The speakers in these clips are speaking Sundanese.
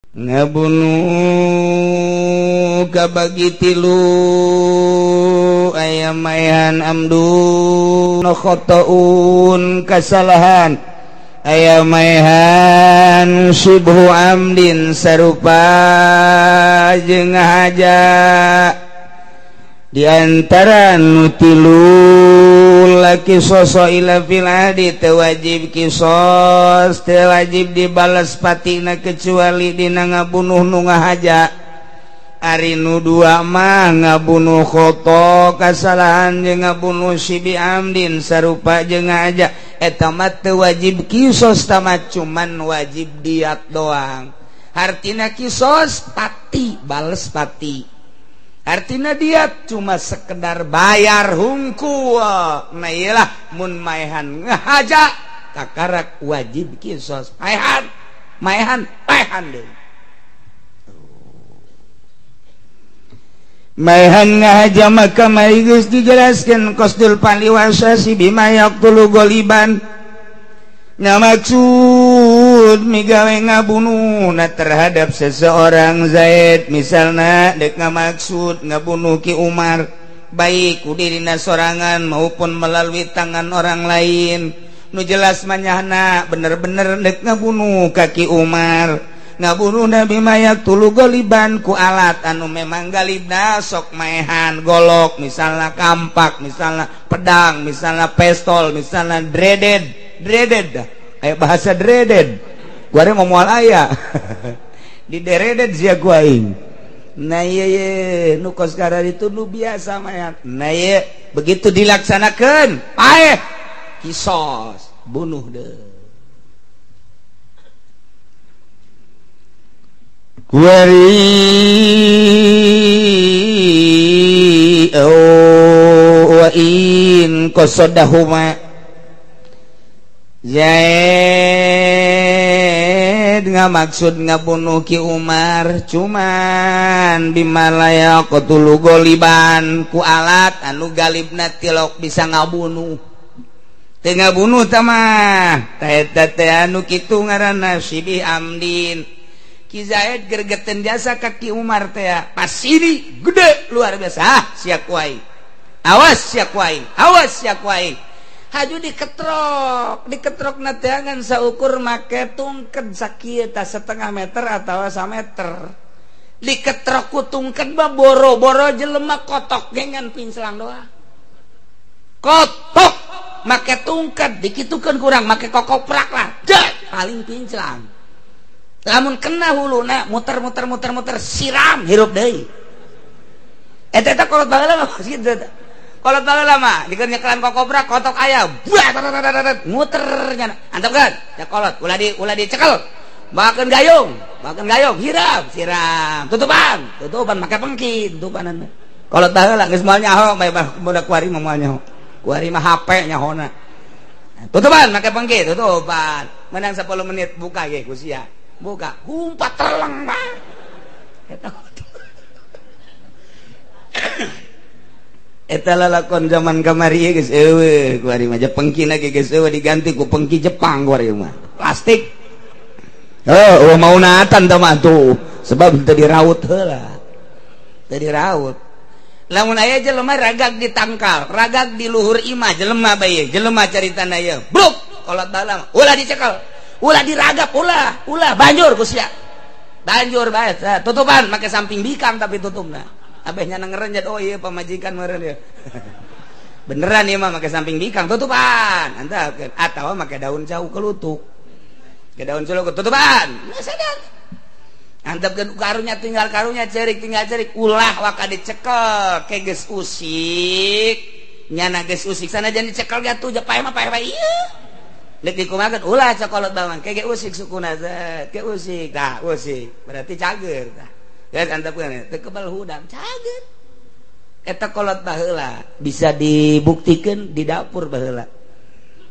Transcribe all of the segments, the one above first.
Ngabunuh kabagi tilu aya maehan amdu khotoun kasalahan aya maehan syibhu amdin sarupa jeung haja di antara nu tilu laki sosok ila fil adi teu wajib kisos teu wajib dibalas patina kecuali dina ngabunuh nu ngahaja. Ari nu dua mah ngabunuh khoto kasalahan jeung ngabunuh sibi amdin sarupa jeung ngahaja eta mah teu wajib kisos tamat cuman wajib diat doang. Hartina kisos pati bales pati. Artinya dia cuma sekedar bayar hungkul. Nah iyalah mun maehan ngahaja kakarak wajib kisos. Maehan, maehan, maehan deui. Maehan ngahaja maka mari geus dijelaskeun qasdul paliwasasi bima yaqtulu goliban. Maksud migawe ngabunuh na terhadap seseorang Zaid misalna dek ngamaksud ngabunuh Ki Umar baik ku dirina sorangan maupun melalui tangan orang lain nu jelas manyahna bener-bener dek ngabunuh ka Ki Umar ngabunuh Nabi mayak tulu goliban ku alat anu memang galibna sok maehan golok misalna kampak misalna pedang misalna pistol misalna dreaded dreaded dah kayak bahasa dreaded gua ada mau mual aya di dreaded sia gua aing. Nah iya iya nu kos itu nu biasa mayat. Nah iya begitu dilaksanakan paeh kisos bunuh deh. Wari wa in qasadahuma Zaid ngamaksud ngabunuh Ki Umar cuman bimalaya qatulu goliban ku alat anu galibna tilok bisa ngabunuh teu ngabunuh tah mah eta teh anu kitu ngaranna sibi amdin. Ki Zaid gergeten jasa ka Ki Umar teh pas ini gede luar biasa ah sia ku aing awas sia ku aing awas sia ku aing haju diketrok diketrok nateangan saukur make tungked sakieu tah setengah meter atawa sameter diketrok ku tungked mah boro-boro jelema kotok gengan pinclang doang kotok make tungked dikitukeun kurang make kokoprak lah jet paling pinclang lamun kena huluna muter muter muter muter siram hirup deui eta eta kolot baheula mah kitu kolot baheula mah dikeun nyekelan kokoprak kotok aya buah muter nyana antep kan ya kolot ulah dicekel bakeun gayung hiram siram tutupan tutupan make pengki tutupanan kolot baheula geus moal nyaho bae budak kuari mah moal nyaho kuari mah HP nyahona tutupan make pengki tutupan menang 10 menit buka ge ku sia buka humpat terleng mah eta eta lalakon zaman kamari geus eueuh kuari mah pengkina ge geus eueuh diganti ku pengki Jepang kuari mah plastik. Heuh mau natan tah mah tuh sebab teu diraut heula teu diraut lamun aya jelema ragag di tangkal ragag di luhur imah jelema bae jelema caritana ieu bruk kolot dalam ulah dicekel ulah diragap ulah ulah banjur ku sia banjur bae tutupan make samping bikang tapi tutupna abehnya ngerenjet oh iya pamajikan meureun ieu beneran ieu mah make samping bikang tutupan antap atawa make daun cau kelutuk ke daun cau tutupan nah sadar antapkeun karunya tinggal karunya cerik tinggal cerik ulah waka dicekel ke geus usik nyana geus usik sanajan dicekel ge atuh paeh mah paeh bae ieu dek dikumakeun ulah cokolot bawang ke ge usik sukuna ke usik tah usik berarti cager tah geus antapkeun teu kebal hudang cager eta kolot baheula bisa dibuktikan di dapur baheula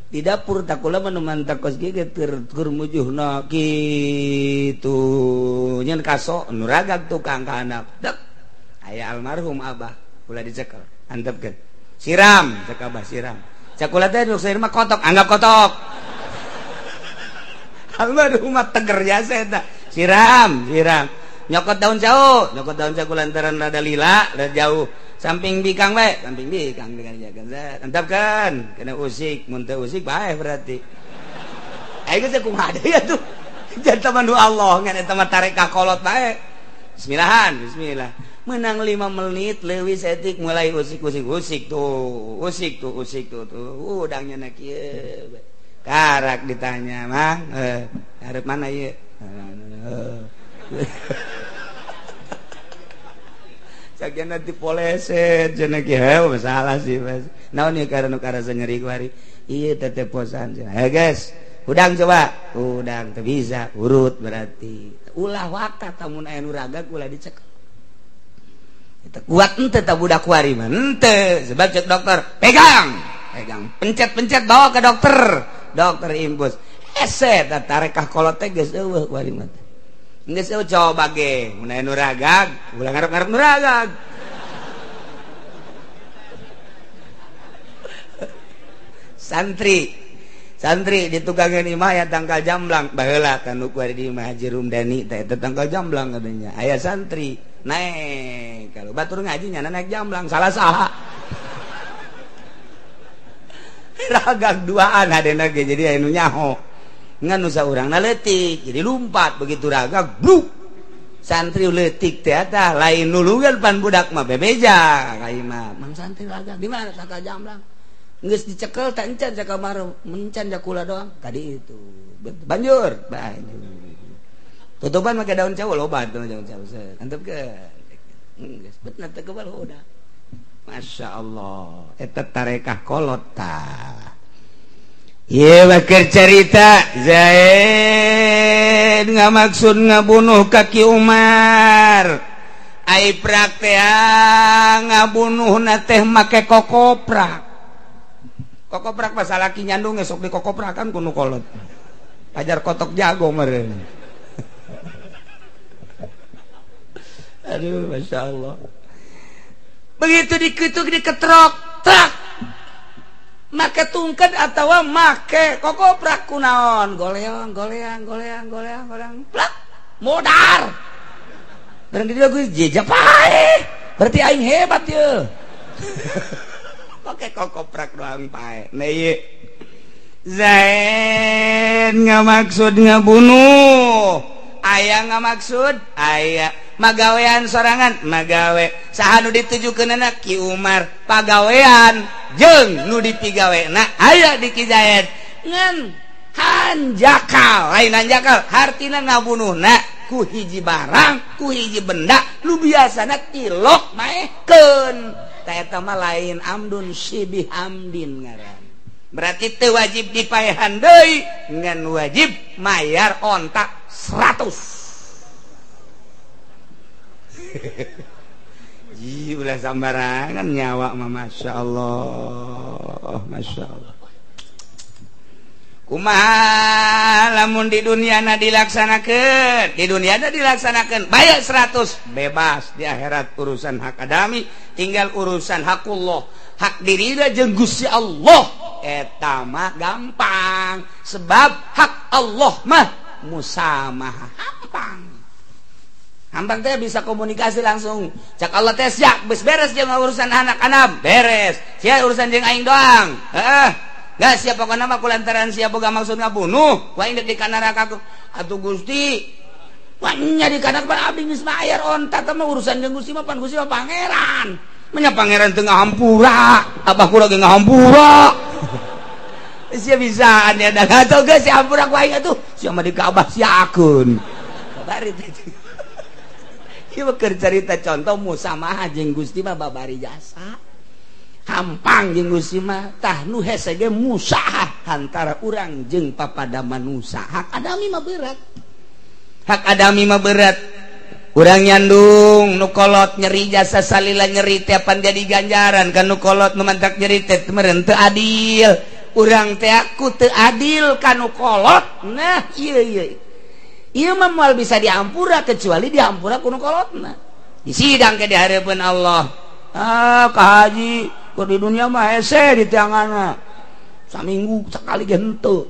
di dapur tak kula mah nu mantak kos ge keur mujuhna kitu nyen kaso nu ragag tukang ka handap dek aya almarhum abah ulah dicekel antepkeun siram cek abah siram cek kula teh nu mah kotok anggap kotok almarhum mah teger jasa eta Siram, siram. Nyokot daun jauh, nyokot daun jauh lantaran rada lila, rada jauh. Samping bikang bae, samping bikang dengan jaga. Antapkan, kena usik, mun teu usik bae berarti. Aing geus kumaha deui atuh. Jangan teman Allah, ngan eta mah tarik ka kolot bae. Bismillahan, bismillah. Menang 5 menit leuwih setik mulai usik usik usik tuh, usik tuh, usik tuh tuh. Udangnya na kieu. Karak ditanya, "Mang, hareup mana ieu?" Sakian nanti poleset cenah kieu masalah sih mas. Naon ieu karena nu karasa nyeri ku hari. Ieu teh teposan cenah. Heh guys, udang coba. Udang teu bisa, urut berarti. Ulah waka tamun aya nu ragag ulah dicekel. Eta kuat henteu tah budak kuari mah. Henteu, sebab cek dokter, pegang. Pegang, pencet-pencet bawa ke dokter. Dokter impus. Hese tah tarekah kolot teh geus eueuh kuari mah. Geus eueuh coba ge, mun aya nu ragag, ulah ngarep-ngarep nu ragag. Santri, santri di tukangan imah ya tangkal jamblang, baheula kan nu kuari di imah Haji Rumdani teh eta tangkal jamblang katanya. Aya santri naik, kalau batur ngaji nyana naik jamblang, salah saha. Ragag duaan hadena ge jadi aya nu nyaho. Ngan nu saurangna leutik jadi lumpat begitu ragag bluk santri leutik teh tah lain nulungan pan budak mah bebeja ka imah mang santri ragag di mana tangkal jamblang geus dicekel teh encan ca kamar mencan jakula doang tadi itu banjur banjur tutupan make daun cau loba tuh daun cau antep ke geus betna teh kebal udah Masya Allah eta tarekah kolot tah. Ye bakar cerita Zaid nggak maksud ngabunuh kaki Umar. Ai praktea ngabunuh na teh make kokoprak. Kokoprak pas salaki nyandung esok di kokoprakan kuno kolot. Pajar kotok jago meureun. Aduh, Masya Allah. Begitu diketuk diketrok, trak. Make tungket atau make kokoprak kunaon goleang goleang goleang goleang goleang plak modar dan dia gue jejak pae berarti aing hebat ye pakai kokoprak doang pae nah ieu Zaid nggak maksud ngabunuh aya nggak maksud aya magawean sorangan magawe saha nu ditujukeunana Ki Umar pagawean jeung nu dipigawena aya di Ki Zaid ngan hanjakal lain hanjakal hartina ngabunuhna ku hiji barang ku hiji benda nu biasana tilok maehkeun ta eta mah lain amdun sibih amdin ngaran berarti teu wajib dipaehan deui ngan wajib mayar onta 100. Ji ulah sambarangan nyawa mah Masya Allah, Masya Allah. Kumaha lamun di dunia na dilaksanakeun, di dunia na dilaksanakeun bayar 100 bebas di akhirat urusan hak adami tinggal urusan hakullah, hak dirina jeung Gusti Allah eta mah gampang sebab hak Allah mah musamah hampang. Hampang teh bisa komunikasi langsung. Cak Allah teh siap, geus beres jeung urusan anak-anak, beres. Sia urusan jeung aing doang. Heeh. Geus siap pokona mah kulantaran sia boga maksud ngabunuh, ku aing deuk di neraka. Atuh Gusti, wanya di kana pan abdi geus mayar onta teh mah urusan jeung Gusti mah pan Gusti mah pangeran. Menya pangeran teu ngahampura, abah kula ge ngahampura. Sia bisaan ya dah atuh geus sia hampura ku aing atuh. Sia mah di Ka'bah siakeun. Babari teh. Ieu keur carita contoh musamaha jeung Gusti mah babari jasa. Hampang jeung Gusti mah tah nu hese ge musahah antara urang jeung papada manusa. Hak adami mah berat. Hak adami mah berat. Urang nyandung nu kolot nyeri jasa salila nyeri teh pan jadi ganjaran kan nu kolot nu mantak nyeri teh meureun teu adil. Urang teh aku teu adil ka nu kolot. Nah ieu ieu. Ieu mah moal bisa diampura kecuali diampura ku nu kolotna. Di sidang ke di hareupeun Allah. Ah, ka haji keur di dunia mah hese di tianganna. Saminggu sakali ge henteu.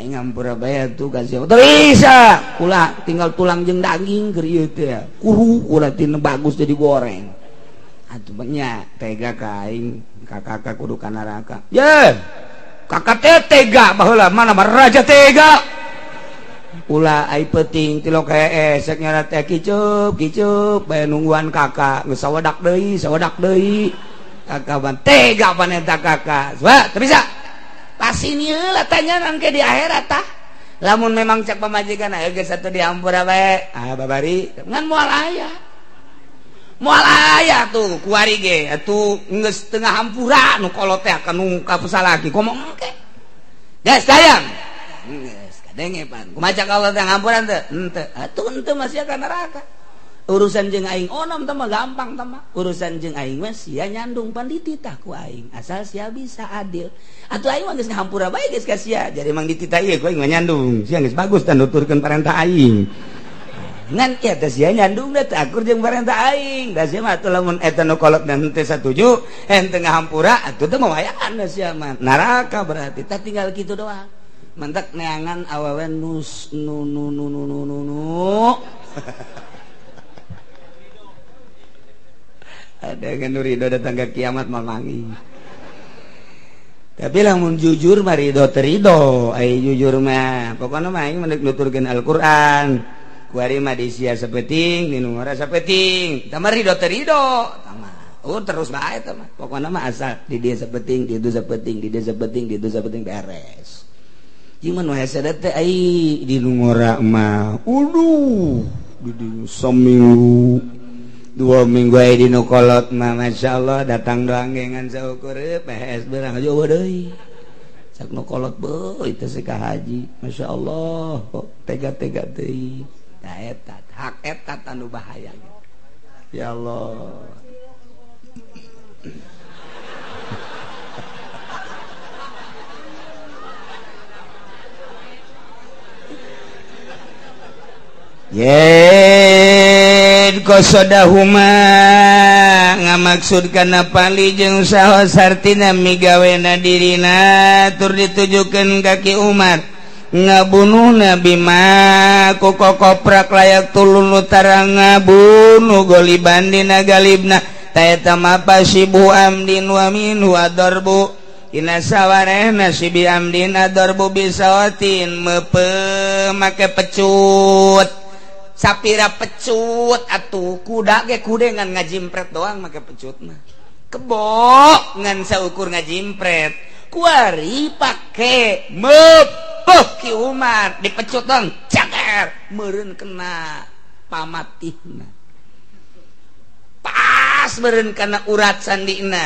Aing ngampura bae atuh ka sia. Teu bisa. Kula tinggal tulang jeung daging keur ieu teh. Kuru kula tina bagus jadi goreng. Atuh nya tega ka aing, kakak kudu ka neraka. Ye. Kakak teh tega baheula mana mah raja tega. Ulah ai peuting tilok hees sek nyara teh kicup kicup bae nungguan kakak geus sawedak deui sawedak deui. Kakak ban tega pan eta kakak. Wah, teu bisa. Pasini heula tanya nangke di akhirat tah. Lamun memang cek pamajikan aya geus atuh diampura bae. Ah babari ngan moal aya. Moal aya tuh kuari ge atuh geus tengah hampura nu kolot teh anu kasalaki komo engke. Geus sayang. Geus kadenge pan. Kumaha cak Allah teh ngampuran teu? Henteu. Atuh henteu masih ka neraka. Urusan jeung aing onom teh mah gampang teh mah. Urusan jeung aing mah sia nyandung pan dititah ku aing asal sia bisa adil. Atuh aing mah geus ngahampura bae geus ka sia. Jadi emang dititah ieu ku aing mah nyandung. Sia geus bagus tah nuturkeun parentah aing. Ngan ieu teh sia nyandung da teu akur jeung parentah aing. Da sia mah atuh lamun eta nu kolot dan henteu satuju, henteu ngahampura atuh teh mawayaan da sia mah. Neraka berarti tah tinggal kitu doang. Mentek neangan awewe nus nu nu nu nu nu nu. Ada yang ridho datang ke kiamat mamangi. Tapi lamun jujur mah ridho terido, ai jujur mah pokokna mah aing mendek nuturkeun Al-Qur'an. Kuari mah di sia sapeting, di nu ora sapeting. Tah mah ridho terido, tah mah. Oh terus bae tah mah. Pokokna mah asal di dia sapeting, di itu sapeting, di dia sapeting, di itu sapeting beres. Jeung mah nu hese teh ai di nu ngora mah. Uduh, di saminggu 2 minggu aja di nukolot mah Masya Allah datang doang gengan saukur PS berang aja deui cak nukolot beuh itu sih ka haji Masya Allah kok tega-tega deui tah eta hak eta anu bahaya ya Allah. Yen kosodahuma ngamaksud kana pali jeung saha sartina migawena dirina tur ditujukeun ka Ki Umar ngabunuhna bima ku kokoprak layak tulun utara ngabunuh goliban dina galibna ta eta mah pasibu amdin wa minhu adarbu dina sawarehna sibi amdin adarbu bisawatin mepe make pecut sapira pecut atuh kuda ge kude ngan ngajimpret doang make pecut mah kebo ngan saukur ngajimpret kuari pake mepeuh Ki Umar dipecut doang caker meureun kena pamatihna pas meureun kana urat sandina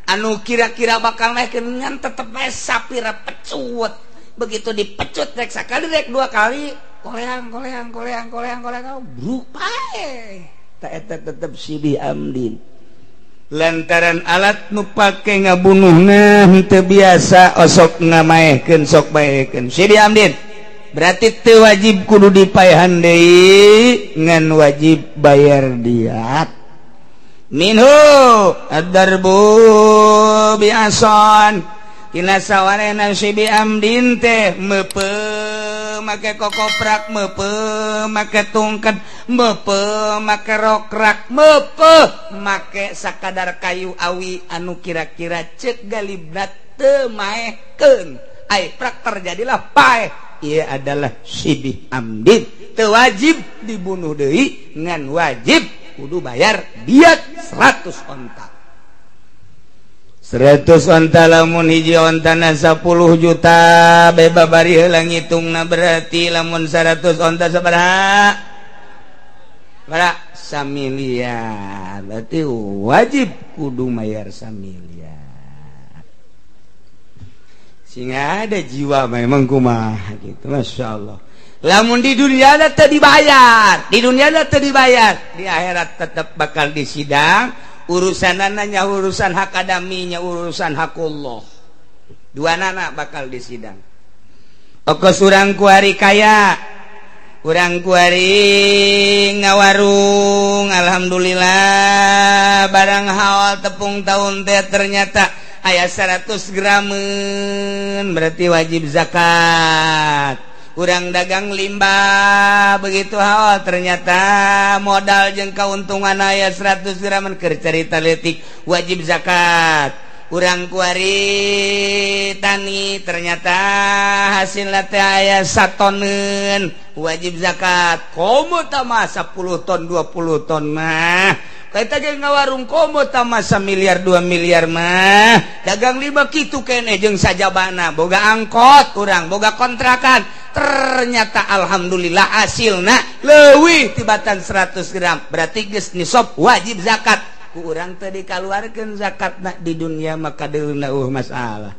anu kira-kira bakal naikeun ngan tetep bae sapira pecut begitu dipecut rek sakali rek dua kali koleang koleang koleang koleang koleang bruk pae ta eta tetep sibih amdin lantaran alat nu pake ngabunuhna henteu biasa osok ngamaehkeun sok baekeun sibih amdin berarti teu wajib kudu dipaehan deui ngan wajib bayar diat minhu ad-darbu bi'ason dina sawarehna sibi amdin teh meupe make kokoprak meupe make tungket meupe make rokrak meupe make sakadar kayu awi anu kira-kira ceuk galibna teu maehkeun ai prak terjadilah paeh ieu adalah sibih amdin teu wajib dibunuh deui ngan wajib kudu bayar diat 100 onta 100 onta lamun hiji ontana 10 juta beba bari heula ngitungna berarti lamun 100 onta sabaraha? Bara samiliar berarti wajib kudu mayar samiliar sehingga ada jiwa memang kumaha gitu Masya Allah. Lamun di dunia teu dibayar, di dunia teu dibayar, di akhirat tetap bakal disidang. Urusanana urusan hak adaminya urusan hakullah dua nana bakal disidang. Okos urang kuari kaya urang kuari ngawarung alhamdulillah barang haol tepung tahun teh ternyata aya 100 gramen berarti wajib zakat. Urang dagang limbah begitu hawa ternyata modal jeung kauntungan aya 100 gramen keur carita leutik wajib zakat. Urang kuari tani ternyata hasilna teh aya satoneun wajib zakat. Komo tamah 10 ton 20 ton mah kita ge ngawarung komo tamah 1 miliar 2 miliar mah dagang limbah kitu keneh jeung sajabana boga angkot urang boga kontrakan ternyata alhamdulillah hasilna leuwih tibatan 100 gram berarti geus nisab wajib zakat. Ku urang teh dikaluarkeun zakatna di dunia maka deuleuna eueuh masalah.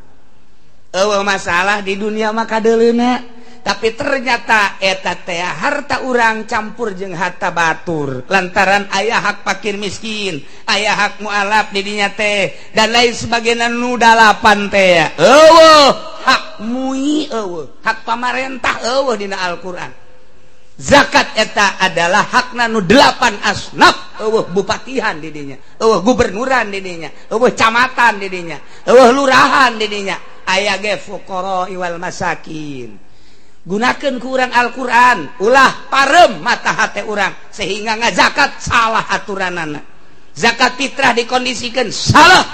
Eueuh masalah di dunia maka deuleuna, tapi ternyata eta teh harta urang campur jeung harta batur lantaran aya hak fakir miskin, aya hak mualaf di dinya teh dan lain sebagainya nu dalapan teh. Eueuh hak mui eueuh, hak pamarentah eueuh dina Al-Qur'an. Zakat eta adalah hakna nu 8 asnaf, eueuh bupatihan di dinya, eueuh gubernuran di dinya, eueuh camatan di dinya, eueuh lurahan di dinya, aya ge fuqara wal masakin. Gunakeun ku urang Al-Qur'an, ulah parem mata hate urang sehingga ngazakat salah aturanana. Zakat fitrah dikondisikeun salah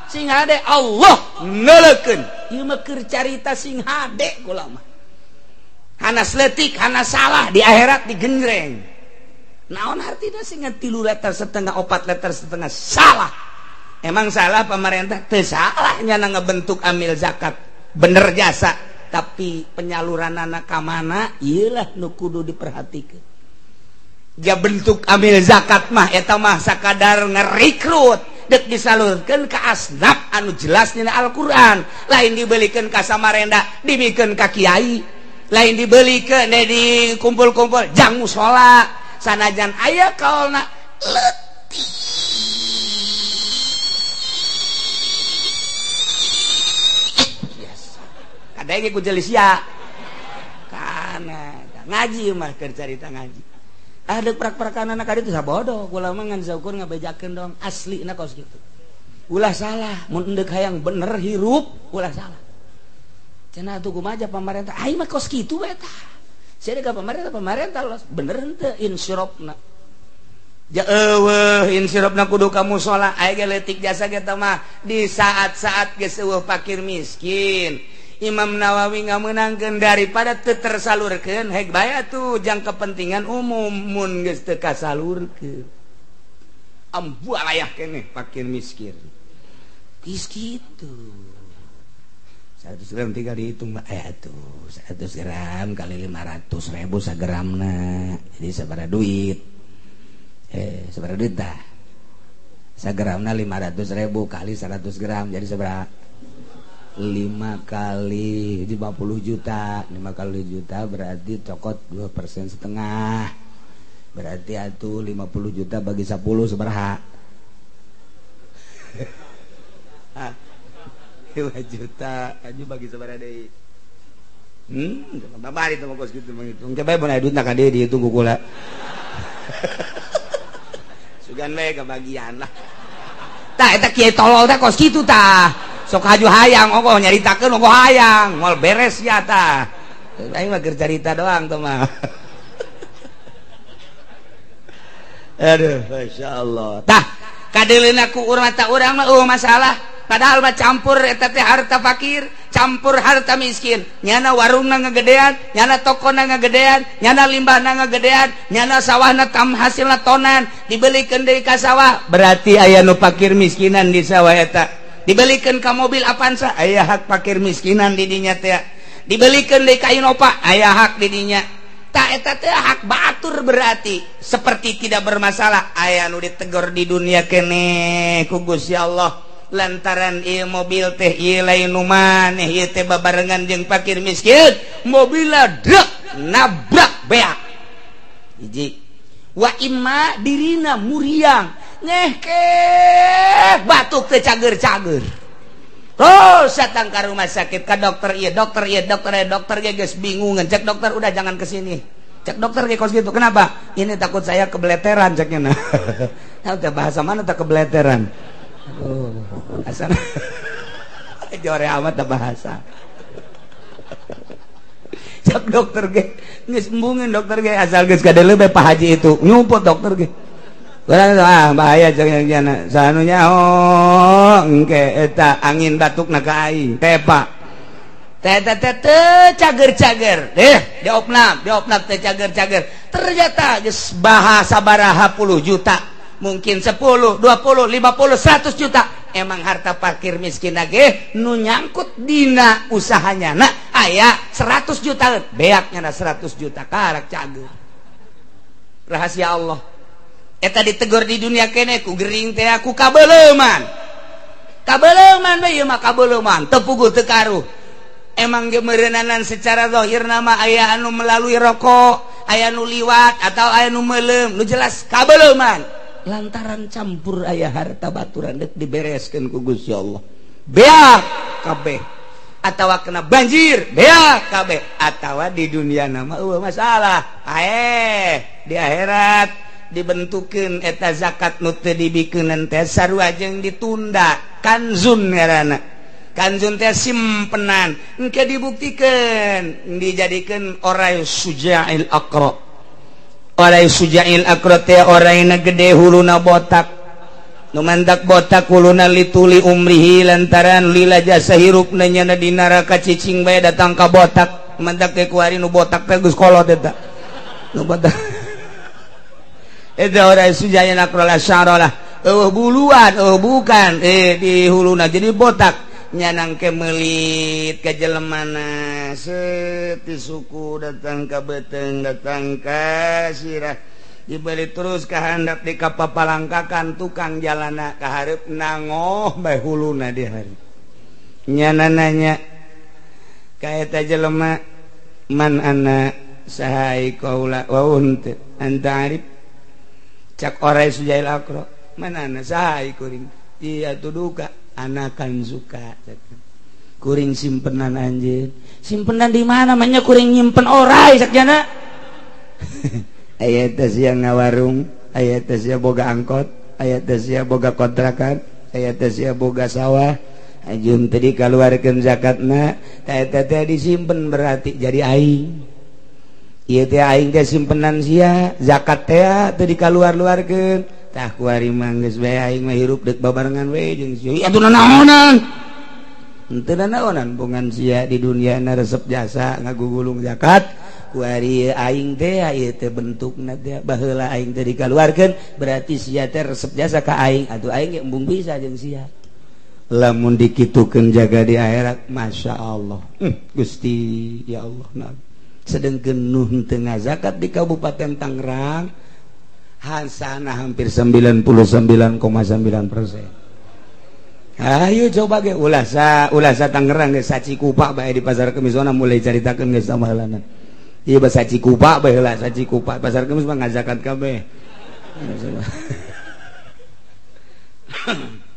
sing hade Allah ngeleukeun. Ieu mah keur carita sing hade kula mah. Hanas letik, hanas salah di akhirat digenjreng. Naon artinya sih 3 letter setengah 4 letter setengah salah. Emang salah pemerintah? Teu salah nyana ngebentuk amil zakat. Bener jasa, tapi penyaluranana ka mana ieulah nu kudu diperhatikeun. Ja bentuk amil zakat mah eta mah sakadar ngerekrut dek disalurkeun ka asnaf anu jelas dina Al-Qur'an, lain dibelikeun ka Samarenda, dibikeun ka kiai. Lain dibeli ke di kumpul-kumpul jang musola sanajan aya kaolna leutik biasa kadang ku jelis ya kana ngaji mah keur carita ngaji ah deuk prak-prakan anak kaditu sabodo kula mah ngan saukur ngabejakeun dong aslina kos kitu ulah salah mun endek hayang bener hirup ulah salah. Cenah atuh kumaha pamarentah aing mah kos kitu we tah. Sia ka pamarentah pamarentah los bener henteu insirofna. Ja eueuh insirofna kudu ka musala aya ge leutik jasa ge teh mah di saat-saat geus eueuh fakir miskin. Imam Nawawi ngameunangkeun daripada teu tersalurkeun hek bae atuh jang kepentingan umum mun geus teu kasalurkeun. Ambualayah keneh fakir miskin. Geus kitu. 100 gram tinggal dihitung tuh 100 gram kali 500 ribu sagramna jadi sabaraha duit sabaraha duit dah sagramna 500 ribu kali 100 gram jadi sabaraha 5 kali 50 juta 5 kali juta berarti cokot 2,5% berarti atuh 50 juta bagi 10 sabaraha 5 juta aja bagi sabaraha deui. Babari teh mah kos kitu menghitung. Coba mun aya duitna ka dieu dihitung ku kula. Sugan we kebagian lah. Tah eta kieu tolol teh kos kitu tah. Sok haju hayang ongkoh nyaritakeun ongkoh hayang, moal beres ya tah. Aing mah keur carita doang teh mah. Aduh, masyaallah. Tah, kadeuleuna ku urang mata urang mah eueuh masalah. Padahal mah campur eta teh harta fakir, campur harta miskin. Nyana warungna ngagedean, nyana tokona ngagedean, nyana limbahna ngagedean, nyana sawahna tam hasilna tonan, dibelikeun deui ka sawah, berarti aya nu fakir miskinan di sawah eta. Dibelikeun ka mobil Avanza, aya hak fakir miskinan di dinya teh. Dibelikeun deui ka Innova, aya hak di dinya. Ta eta teh hak batur berarti seperti tidak bermasalah aya nu ditegor di dunia keneh ku Gusti Allah. Lantaran ieu mobil teh ieu lain nu maneh ieu teh babarengan jeung fakir miskin mobilna drek nabrak beak hiji wa imma dirina muriang ngehkeh batuk teh cager-cager terus datang ka rumah sakit ka dokter ieu dokter ieu dokter ieu dokter ge geus bingungan cek dokter udah jangan kesini cek dokter ge kos gitu kenapa ini takut saya kebeleteran ceknya nah udah bahasa mana tak kebeleteran. Oh, asal Jore amat da bahasa. Cak dokter ge geus embungeun dokter ge asal geus kadeuleu bae Pak Haji itu nyumput dokter ge. Ah bahaya cak jana sanunya oh engke eta angin batukna ka aing tepa. Teh teh cager-cager deh diopnam teh cager-cager ternyata geus bahasa baraha puluh juta mungkin 10, 20, 50, 100 juta emang harta fakir miskin ge nu nyangkut dina usahanya nah aya 100 juta beaknya na 100 juta karak cager rahasia Allah eta ditegur di dunia kene ku gering teh ku kabeleuman kabeleuman we ieu mah kabeleuman teu puguh teu karuh. Emang gemerenanan secara zahir nama aya anu melalui rokok, aya nu liwat atau aya nu meuleum, nu jelas kabeleuman. Lantaran campur aya harta baturan deuk dibereskeun ku Gusti Allah. Beak kabeh atawa kena banjir, beak kabeh atawa di dunia nama eueuh masalah. Ae di akhirat dibentukeun eta zakat nu teu dibikeunan teh sarua jeung ditunda kanzun ngaranna. Kanzun teh simpenan engke dibuktikan dijadikan orai sujail aqra orai sujail aqra teh oraina gede huluna botak nu mandak botak huluna lituli umrihi lantaran lila jasa hirupna nyana di neraka cicing bae datang ka botak mandak teh kuari nu botak teh geus kolot eta nu botak eta orai sujail aqra la syaralah eueuh buluan eueuh bukan di huluna jadi botak nyanang ke melit ke jelemana seti suku datang ke beteng datang ke sirah dibeli terus ke handap di kapapalangkakan tukang jalana kaharep nangoh bae huluna di hari nyana nanya ka eta jelema man ana sahai kaula wa unt anta arif cak orai sujail akro man ana sahai kuring iya tuduka anakan suka kuring simpenan anjir simpenan di mana namanya kuring nyimpen orai sakjana aya teh sia ngawarung aya teh sia boga angkot aya teh sia boga kontrakan aya teh sia boga sawah anjeun teh dikaluarkeun zakatna teh eta teh disimpen berarti jadi aing ieu teh aing teh simpenan sia zakat teh teu dikaluar-luarkeun tah kuari mah geus bae aing mah hirup deuk babarengan we jeung sia atuh nanaonan henteu nanaonan bongan sia di dunia na resep jasa ngagugulung zakat kuari aing teh ieu teh bentukna teh baheula aing teh dikaluarkeun berarti sia teh resep jasa ka aing atuh aing ge embung bisa jeung sia lamun dikitukeun jaga di akhirat Masya Allah Gusti ya Allah nah. Sedengkeun nu henteu ngazakat di Kabupaten Tangerang hasana hampir 99,9%. Ayo coba ge ulah sa Tangerang ge Sacikupa bae di pasar Kemis mulai caritakeun geus samahalana. Ieu basa Cikupa bae heula Sacikupa pasar Kemis mah ngazakat kabeh.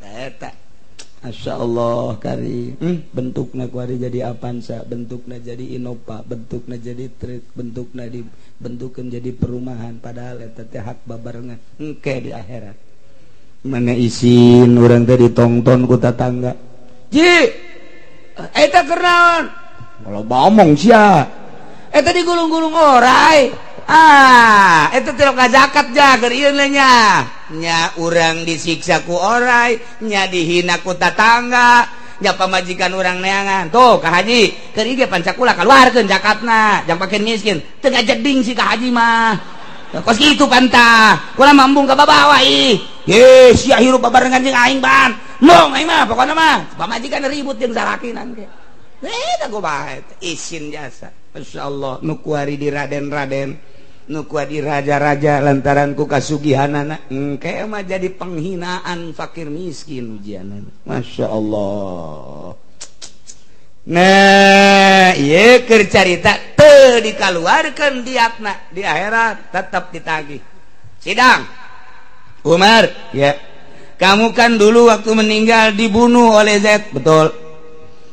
Eta Masya Allah kari bentukna kuari jadi Avanza, bentukna jadi Innova, bentukna jadi truk, bentukna dibentukeun jadi perumahan padahal eta teh hak babarengan engke di akhirat. Mana isin urang teh ditongton ku tatangga. Ji, eta keur naon? Loba omong sia. Eta digulung-gulung orai. Ah, eta teh zakat ja keur ieu nya. Nya urang disiksa ku orai, nya dihina ku tatangga, nya pamajikan urang neangan. Tuh ka haji, keur ieu ge pancakula kaluarkeun zakatna, jang pake miskin. Teu ngajeding si ka haji mah. Kos kitu pantah. Kula mambung ka babawa ih. Ye, sia hirup babarengan jeung aing ban. Mong aing mah pokona mah pamajikan ribut jeung salakinan ge. Eta kumaha isin jasa. Masyaallah nu kuari di raden-raden, nu kuari di raja-raja lantaran ku kasugihanana engke mah jadi penghinaan fakir miskin ujianana. Masya Allah. Nah, ieu keur carita teu dikaluarkeun diatna di akhirat tetap ditagih. Sidang. Umar, ya. Kamu kan dulu waktu meninggal dibunuh oleh Zaid, betul.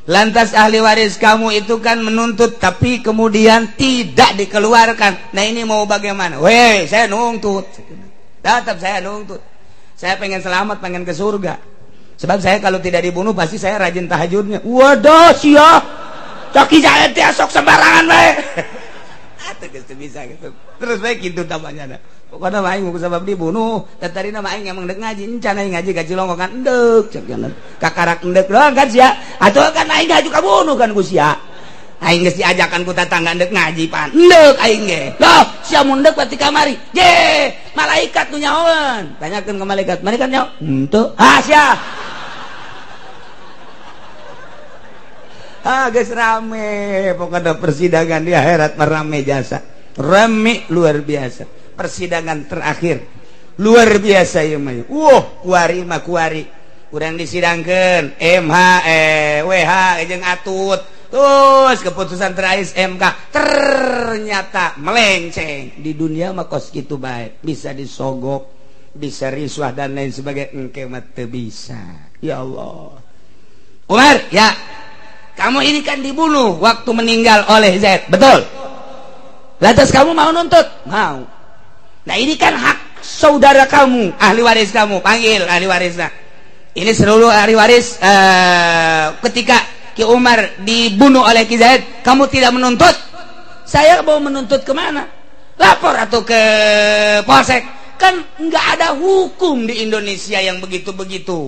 Lantas ahli waris kamu itu kan menuntut tapi kemudian tidak dikeluarkan. Nah ini mau bagaimana? Weh, saya nuntut. Tetap saya nuntut. Saya pengen selamat, pengen ke surga. Sebab saya kalau tidak dibunuh pasti saya rajin tahajudnya. Waduh sia. Coki jahe teh sok sembarangan bae. Atuh geus teu bisa gitu. Terus bae kitu tambahnya. Pokona mah aing sabab dibunuh, da tadina mah aing emang deuk ngaji, encan aing ngaji ka Cilongok kan endek cek cenah. Kakarak endek doang kan sia. Atuh kan aing haju kabunuh kan ku sia. Aing geus diajakan ku tatangga endek ngaji pan. Endek aing ge. Loh, sia mun endek berarti kamari. Je, malaikat nu nyahoan. Tanyakeun ke malaikat, malaikat nyaho? Henteu. Ah sia. Ah geus rame, pokokna persidangan di akhirat mah rame jasa. Rame luar biasa. Persidangan terakhir luar biasa ieu mah. Wah, kuari mah kuari. Urang disidangkeun MH WH jeung Atut. Terus keputusan terakhir MK ternyata melenceng. Di dunia mah kos kitu bae, bisa disogok, bisa riswah dan lain sebagainya, engke mah teu bisa. Ya Allah. Umar, ya. Kamu ini kan dibunuh waktu meninggal oleh Zaid, betul? Lantas kamu mau nuntut? Mau. Nah ini kan hak saudara kamu, ahli waris kamu, panggil ahli warisnya. Ini seluruh ahli waris ketika Ki Umar dibunuh oleh Ki Zaid, kamu tidak menuntut? Saya mau menuntut kemana? Lapor atau ke polsek? Kan nggak ada hukum di Indonesia yang begitu-begitu.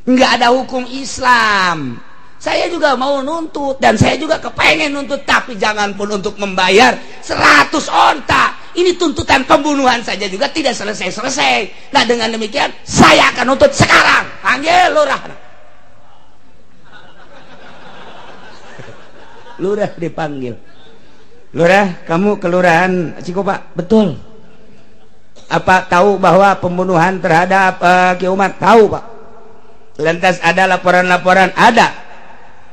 Nggak ada hukum Islam. Saya juga mau nuntut dan saya juga kepengen nuntut, tapi jangan pun untuk membayar 100 onta. Ini tuntutan pembunuhan saja juga tidak selesai-selesai. Nah dengan demikian saya akan nuntut sekarang. Panggil lurah. Lurah dipanggil. Lurah, kamu kelurahan Cikopa, betul? Apa tahu bahwa pembunuhan terhadap Ki Umar? Tahu Pak. Lantas ada laporan-laporan? Ada.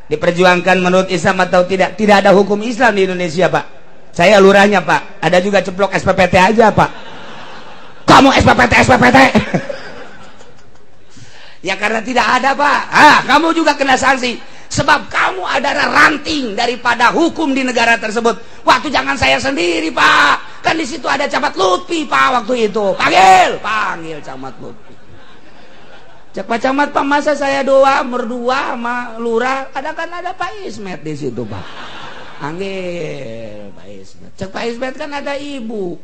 Diperjuangkan menurut Islam atau tidak? Tidak ada hukum Islam di Indonesia Pak. Saya lurahnya Pak. Ada juga ceplok SPPT aja Pak. Kamu SPPT SPPT. Ya karena tidak ada Pak. Ah, kamu juga kena sanksi. Sebab kamu adalah ranting daripada hukum di negara tersebut. Waktu jangan saya sendiri Pak. Kan di situ ada Camat Lutfi Pak waktu itu. Panggil, panggil Camat Lutfi. Cek Pak Camat Pak, masa saya doa berdua sama lurah, ada kan ada Pak Ismet di situ Pak. Panggil Pak Ismet. Cek Pak Ismet kan ada ibu.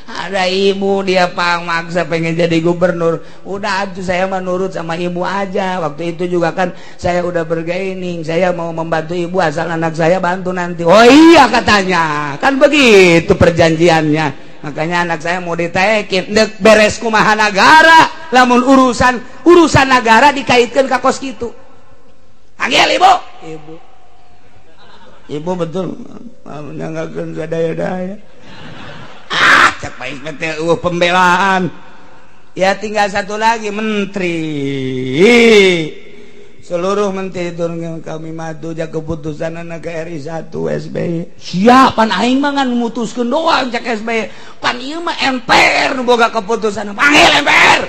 Ada ibu dia Pak maksa pengen jadi gubernur. Udah aja saya menurut sama ibu aja. Waktu itu juga kan saya udah bergaining, saya mau membantu ibu asal anak saya bantu nanti. Oh iya katanya. Kan begitu perjanjiannya. Makanya anak saya mau ditekin dek beres kumaha nagara, lamun urusan urusan nagara dikaitkan ka kos kitu. Panggil ibu. Ibu. Ibu betul menanggalkan sadaya-daya. Ah, cek Pak Ismet teh eueuh pembelaan. Ya tinggal satu lagi menteri. Seluruh menteri turun kami madu ja keputusan anak RI 1 SBY. Siap pan aing mah ngan mutuskeun doang cek SBY. Pan ieu mah MPR nu boga keputusan. Panggil MPR.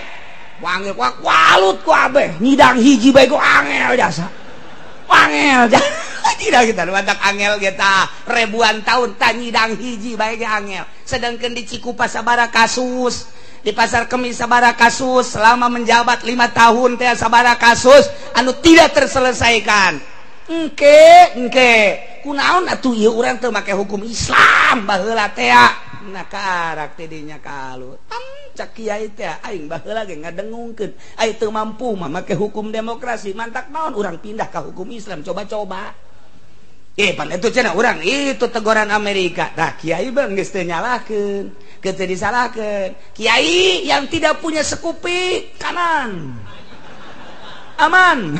Panggil ku walut ku abeh. Nyidang hiji bae ku angel jasa. Angel jasa. Tidak kita matak angel kita ribuan tahun tah nyidang hiji bae ge angel. Sedangkan di Cikupa sabara kasus, di Pasar Kemis sabara kasus, selama menjabat 5 tahun teh sabara kasus anu tidak terselesaikan. Engke engke kunaon atuh ieu urang teu make hukum Islam baheula teh. Nah karak teh dinya kalut. Tam cak kiai teh aing baheula ge ngadengungkeun. Aing teu mampu mah make hukum demokrasi, mantak naon urang pindah ka hukum Islam coba-coba. Pan itu cenah urang itu teguran Amerika. Tah kiai bang geus teu nyalahkeun, geus teu disalahkeun. Kiai yang tidak punya sekupi kanan. Aman.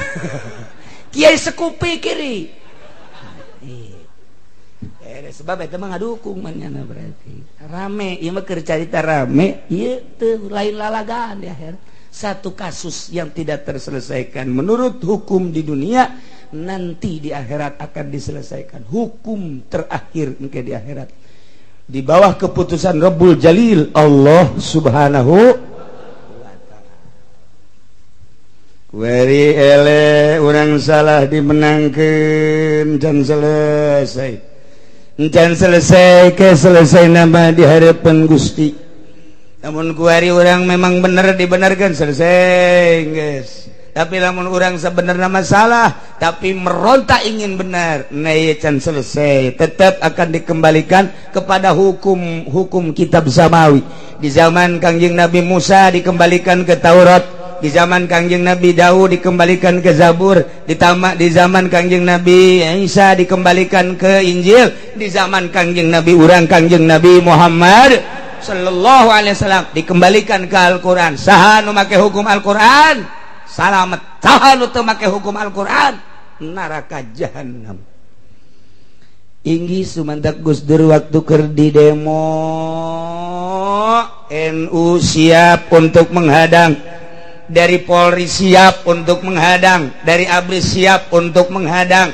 Kiai sekupi kiri. Sebab eta mah ngadukung manyana berarti. Rame, ieu mah keur carita rame, ieu teu lain lalagaan di akhir. Satu kasus yang tidak terselesaikan menurut hukum di dunia, nanti di akhirat akan diselesaikan. Hukum terakhir engke di akhirat di bawah keputusan Rabbul Jalil Allah Subhanahu wa ta'ala. Weri ele urang salah dimenangkeun can selesai. Can selesai ke selesai nama di hadapan Gusti. Namun kuari orang memang bener dibenarkan selesai guys. Tapi lamun orang sebenarnya masalah tapi merontak ingin benar, nah can selesai, tetap akan dikembalikan kepada hukum-hukum kitab samawi. Di zaman Kangjeng Nabi Musa dikembalikan ke Taurat, di zaman Kangjeng Nabi Daud dikembalikan ke Zabur, di zaman Kangjeng Nabi Isa dikembalikan ke Injil, di zaman Kangjeng Nabi urang Kangjeng Nabi Muhammad sallallahu alaihi wasallam dikembalikan ke Al-Qur'an. Saha nu make hukum Al-Qur'an salamet, saha nu teu make hukum Al-Qur'an neraka jahanam. Inggi sumantak Gus Dur waktu keur di demo NU siap untuk menghadang, dari Polri siap untuk menghadang, dari ABRI siap untuk menghadang,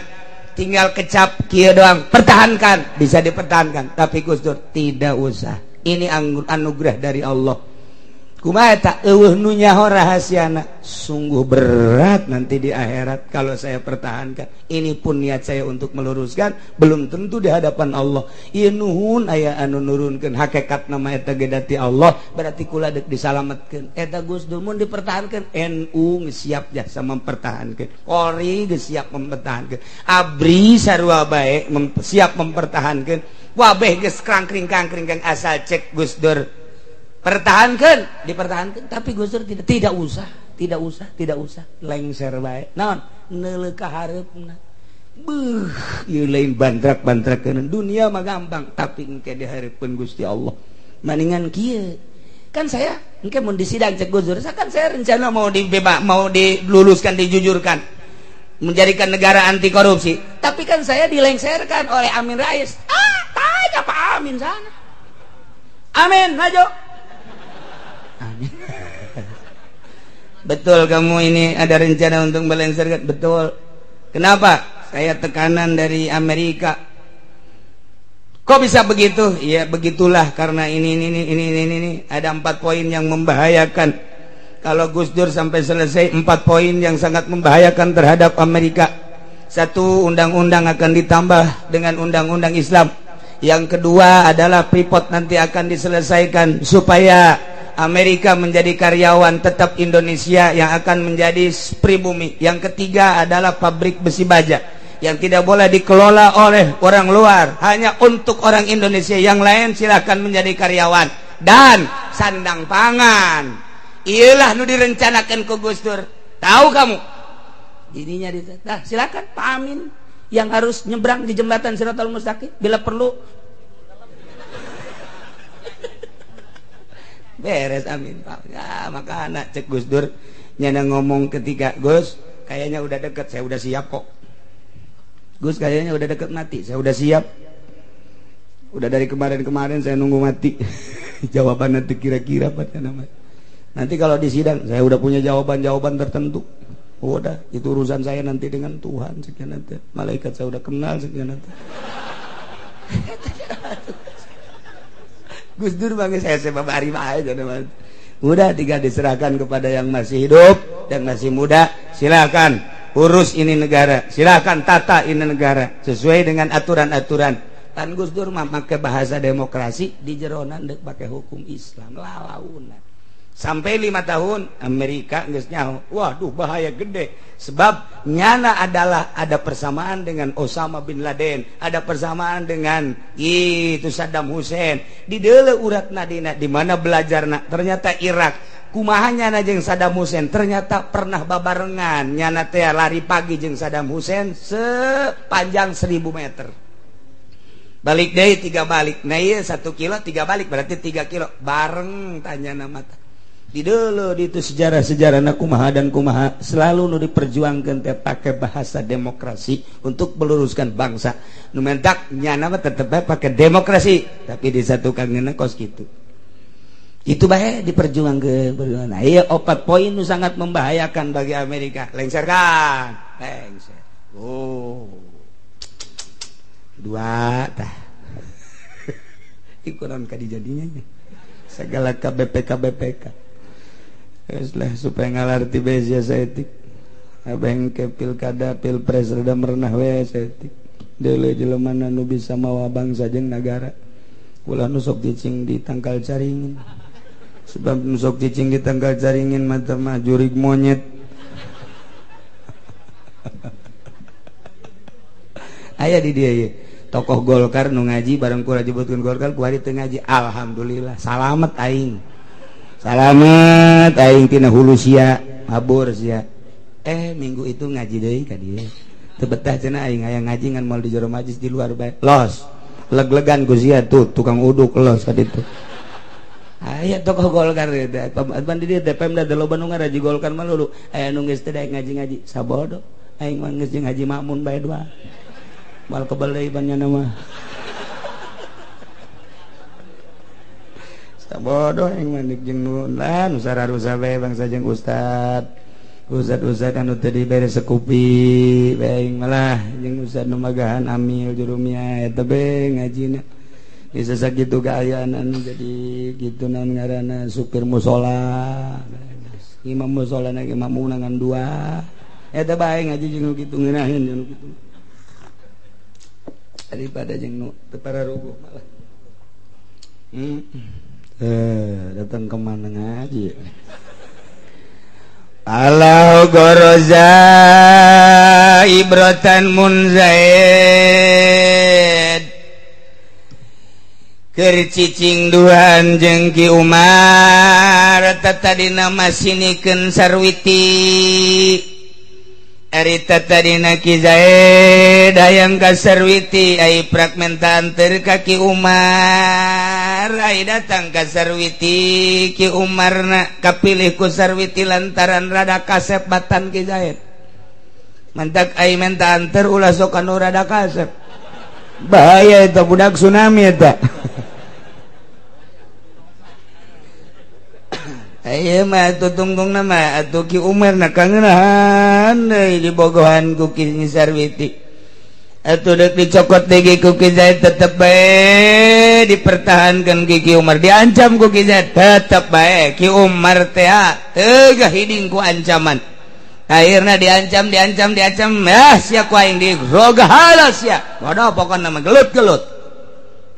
tinggal kecap kieu doang, pertahankan, bisa dipertahankan. Tapi Gus Dur tidak usah, ini anugerah dari Allah. Kumaha eta eueuh nu nyaho rahasiana, sungguh berat nanti di akhirat kalau saya pertahankan. Ini pun niat saya untuk meluruskan, belum tentu di hadapan Allah. Ieu nuhun aya anu nurunkeun hakikat nama eta ge dati Allah, berarti kula deuk disalametkeun. Eta Gus Dur mun dipertahankeun, NU geus siap jasa mempertahankeun, Polri geus siap mempertahankeun, ABRI sarua bae siap mempertahankeun. Wabeh geus krangkring-krangkring asal cek Gus Dur pertahankan, dipertahankan. Tapi Gus Dur tidak usah, tidak usah, tidak usah, lengser bae. Naon neuleuh ka hareupna. Beuh, ieu lain bantrak-bantrakeun dunia mah gampang, tapi engke dihareupeun Gusti Allah. Maningan kieu. Kan saya engke mun disidang cek Gus Dur, kan saya rencana mau dibebas, mau diluluskan, dijujurkan, menjadikan negara anti korupsi. Tapi kan saya dilengserkan oleh Amin Rais. Ah, tanya Pak Amin sana. Amin, maju. Amin. Betul kamu ini ada rencana untuk melengserkan? Betul. Kenapa? Saya tekanan dari Amerika. Kok bisa begitu? Ya begitulah, karena ini. Ada 4 poin yang membahayakan. Kalau Gus Dur sampai selesai, 4 poin yang sangat membahayakan terhadap Amerika. 1, undang-undang akan ditambah dengan undang-undang Islam. Yang kedua adalah Freeport nanti akan diselesaikan supaya Amerika menjadi karyawan tetap Indonesia yang akan menjadi pribumi. Yang ketiga adalah pabrik besi baja yang tidak boleh dikelola oleh orang luar, hanya untuk orang Indonesia. Yang lain silakan menjadi karyawan. Dan sandang pangan, iyalah nu direncanakan ku Gus Dur. Tahu kamu? Ininya nah, silakan Pak Amin yang harus nyebrang di jembatan Siratal Mustaqim bila perlu. Beres Amin Pak. Ya, maka anak cek Gus Dur nyana ngomong ketika, Gus kayaknya udah deket, saya udah siap kok. Gus kayaknya udah deket mati, saya udah siap. Udah dari kemarin-kemarin saya nunggu mati. Jawaban nanti kira-kira apa namanya. Nanti kalau di sidang saya udah punya jawaban-jawaban tertentu. Udah, itu urusan saya nanti dengan Tuhan sekian nanti. Malaikat saya udah kenal sekian nanti. Gus Dur bang saya sebab hari aja. Udah tinggal diserahkan kepada yang masih hidup dan masih muda. Silakan urus ini negara, silakan tata ini negara sesuai dengan aturan-aturan. Tan Gus Dur mah make bahasa demokrasi di jeronan deuk pake hukum Islam lalaunan. Sampai 5 tahun Amerika geus nyaho, waduh bahaya gede. Sebab nyana adalah ada persamaan dengan Osama bin Laden, ada persamaan dengan itu Saddam Hussein. Di deuleu urat nadina di mana belajarna, ternyata Irak. Kumaha nyana jeung Saddam Hussein, ternyata pernah babarengan nyana teh lari pagi jeung Saddam Hussein sepanjang 1000 meter. Balik deui 3 balik. Nah ieu 1 kilo 3 balik berarti 3 kilo. Bareng tanya nama teh. Di dulu di itu sejarah-sejarah na kumaha dan kumaha selalu nu diperjuangkan teh pakai bahasa demokrasi untuk meluruskan bangsa. Nu mentak nyana mah tetep bae pakai demokrasi, tapi disatukan ngeuna kos kitu. Itu bae diperjuangkeun, perjuangan. Nah, ieu 4 poin nu sangat membahayakan bagi Amerika. Lengserkan, lengser. Oh. 2 tah. Ikuran ka dijadinya nya. Segala KBPK BPK. Lah supaya ngalarti besia saeutik. Abeng ke pilkada pilpres rada merenah we saeutik. Deuleu jelema nu bisa mawa bangsa jeung nagara. Ulah nu sok cicing di tangkal caringin. Sebab sok cicing di tangkal caringin mata mah jurig monyet. Aya di dia ye. Tokoh Golkar nu ngaji bareng kula jebutkeun Golkar kuari teu ngaji. Alhamdulillah salamet aing. Salamet aing tina hulu sia, mabur sia. Minggu itu ngaji deui ka dieu. Teu betah cenah aing aya ngaji ngan moal di jero majlis di luar bae. Los. Leg-legan ku sia tuh tukang uduk los ka ditu. Aya tokoh Golkar teh, pan di dieu teh Pemda teh loba nu ngaraji Golkar mah lulu. Aya nu geus teh daek ngaji-ngaji sabodo. Aing mah geus jeung Haji Makmun bae dua. Moal kebel deui pan nya mah. Sabodo aing mah jeung nu lah nu sararusa bae bangsa jeung ustad. Ustad-ustad anu teu dibere sekupi bae aing malah jeung ustad nu magahan amil jurumia eta bae ngajina. Bisa sakitu kaayaan jadi gitu naon ngaranna supir musola imam musola na imam unangan dua eta bae ngaji jeung nu kitu ngeunaheun jeung nu kitu daripada jeung nu teu pararuguh malah. Datang kemana ngaji alau goroza ibratan munzaid keur cicing duaan jeung Ki Umar tadina masinikeun Sarwiti ari tadina Ki Zaid hayang ka Sarwiti ai fragmentan teu ka Ki Umar ai datang ka Sarwiti Ki Umarna kapilih ku Sarwiti lantaran rada kasep batan Ki Zaid mantak ai menta anter ulah sok anu rada kasep bahaya eta budak tsunami eta. Ayo mah atuh tungtung nama atuh Ki Umar na kangenahan deui dibogohan ku Ki Sarwiti. Atuh deuk dicokot deui ku Ki Zaid tetep bae dipertahankan ku Ki Umar, diancam ku Ki Zaid tetep bae Ki Umar teh teu gahiding ku ancaman. Akhirna diancam diancam diancam ah sia ku aing dirogahala sia. Waduh pokona mah gelut-gelut.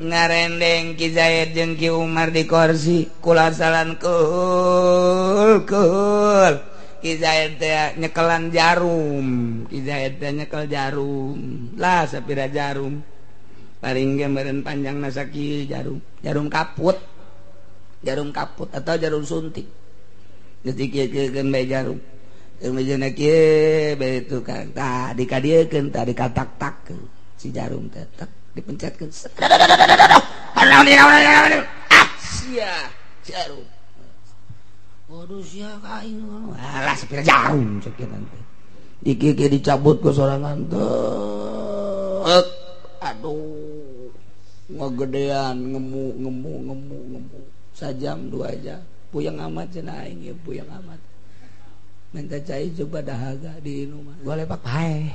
Ngarendeng Ki Zaid jeung Ki Umar di kursi kulasalan keul keul Ki Zaid teh nyekelan jarum, Ki Zaid teh nyekel jarum lah sapira jarum paling ge meureun panjangna sakieu jarum, jarum kaput, jarum kaput atau jarum suntik geus dikieu-kieukeun bae jarum jeung mejeuna kieu bae tukang tah dikadiekeun tah dikatak-takkeun si jarum teh tek dipencetkeun ah sia jarum waduh sia ka aing alah sapira jarum sakieu teh iki dicabut ku sorangan teh aduh ngegedean ngemu ngemu ngemu ngemu sajam dua jam puyeng amat cenah aing ieu puyeng amat minta cai coba dahaga di rumah golepak pae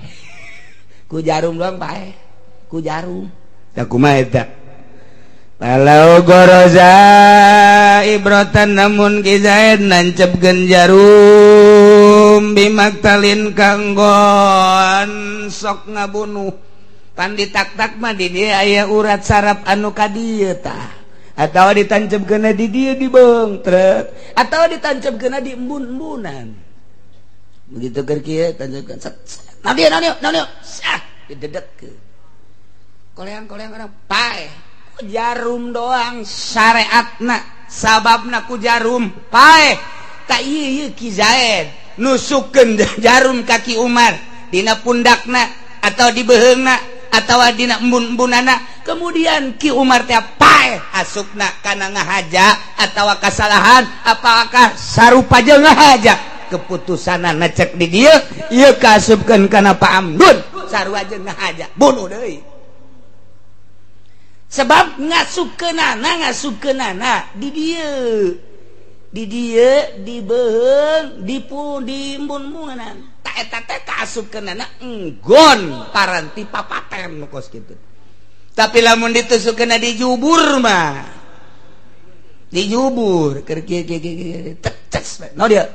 ku jarum doang pae ku jarum tah kumaha eta Walau goroza ibrotan namun Ki Zaid nancepkeun jarum bimaktalin kanggon sok ngabunuh pan ditak-tak mah di dieu aya urat saraf anu ka dieu tah atawa ditancepkeun di dieu di beungtrek atawa ditancepkeun di embun-embunan begitu keur kieu tancepkeun set naon dieu naon dieu naon dieu sah didedekkeun koleang-koleang orang paeh jarum doang syariatna sababna ku jarum paeh tak ieu Ki Zaid nusukeun jarum ka Ki Umar dina pundakna atau di beuheungna atawa dina embun-embunana kemudian Ki Umar teh paeh asupna kana ngahaja atawa kasalahan apakah sarupa jeung ngahaja keputusanana cek di dieu ieu kaasupkeun kana paamdun sarua jeung ngahaja bunuh deui sebab ngasupkeunana di dieu di beuheung di embun-embunan ta eta teh kaasupkeunana enggon paranti papaten nu kos kitu tapi lamun ditusukkeunna di jubur mah di jubur keur kieu kieu kieu tek no dia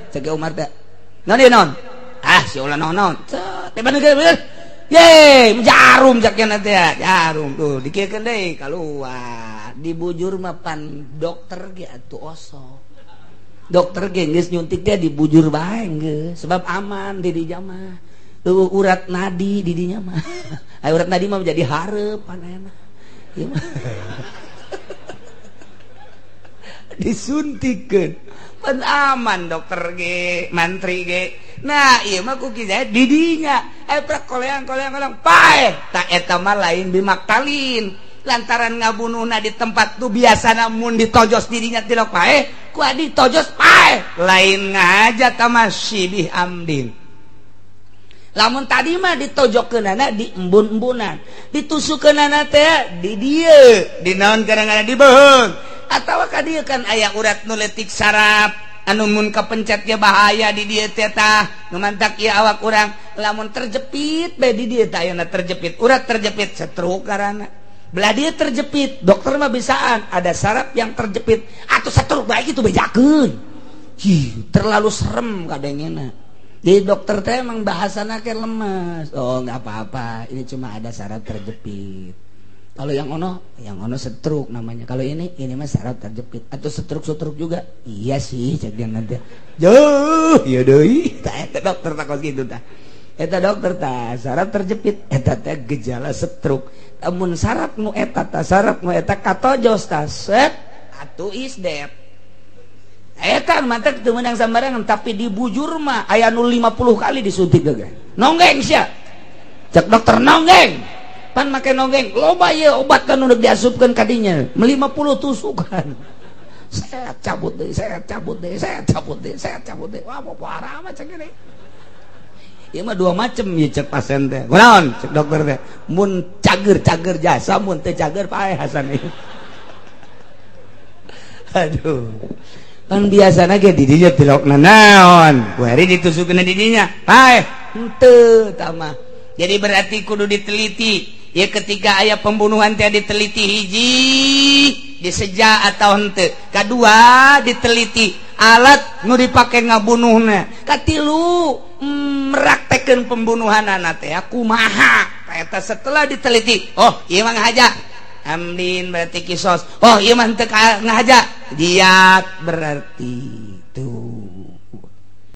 cek Umar teh no dia naon ah si ulah naon teh bener bener ye jarum jaknya teh jarum tuh dikiekeun deui kaluar Tah dibujur mah pan dokter ge atuh osok. Dokter ge geus nyuntik teh dibujur bae geus sebab aman di dinya mah. Eueuh urat nadi di dinya mah. Aya urat nadi mah jadi hareup pan ayeuna. Ieu mah disuntikkeun. Pan aman dokter ge, mantri ge. Nah, ieu mah ku Ki Zaid di dinya. Prak koleang koleang koleang paeh. Tah eta mah lain bimaktalin. Lantaran ngabunuhna di tempat tuh biasana mun ditojos dirinya tilok paeh, ku adi tojos paeh. Lain ngaja tamasibih amdin. Lamun tadi mah ditojokkeunana di embun-embunan, ditusukkeunana teh di dieu, di naon kadang-kadang di beuheung. Atawa ka dieu kan aya urat nu leutik saraf anu mun kapencet ge bahaya di dieu teh tah, nu mantak ieu awak urang lamun terjepit bae di dieu teh ayeuna terjepit, urat terjepit stroke karana. Belah dia terjepit, dokter mah bisaan ada saraf yang terjepit atau stroke bae kitu bejakeun. Hi, terlalu serem kadangena. Jadi dokter teh emang bahasana ke lemes. Oh, enggak apa-apa, ini cuma ada saraf terjepit. Kalau yang ono stroke namanya. Kalau ini mah saraf terjepit atau stroke-stroke juga. Iya sih, cek dia nanti. Jauh, ya deui. Tah eta dokter tak kos kitu tah. Eta dokter tah saraf terjepit eta teh gejala stroke. Lamun saraf nu eta tah saraf nu eta katojos tah set atuh is dead. Eta mantak teu meunang sambarangan tapi dibujur mah aya nu 50 kali disuntik ge. Nonggeng sia. Cek dokter nonggeng. Pan make nonggeng loba ieu obat kan nu diasupkeun ka dinya 50 tusukan. Saya cabut deui, saya cabut deui, saya cabut deui, saya cabut deui. Wah, parah mah cek gini. Ieu mah dua macem ieu cek pasien teh. Kunaon cek dokter teh? Mun cager-cager jasa, mun teu cager paeh Hasan ieu. Aduh. Pan biasana ge di dinya tilokna naon? Ku hari ditusukkeun di dinya, paeh. Henteu tah mah. Jadi berarti kudu diteliti. Ya ketika aya pembunuhan teh diteliti hiji diseja atau henteu. Kadua diteliti alat nu dipake ngabunuhna. Katilu meraktekeun pembunuhanana teh kumaha. Eta setelah diteliti, oh ieu mah ngahaja. Amdin berarti kisos. Oh ieu mah henteu ngahaja. Diat berarti.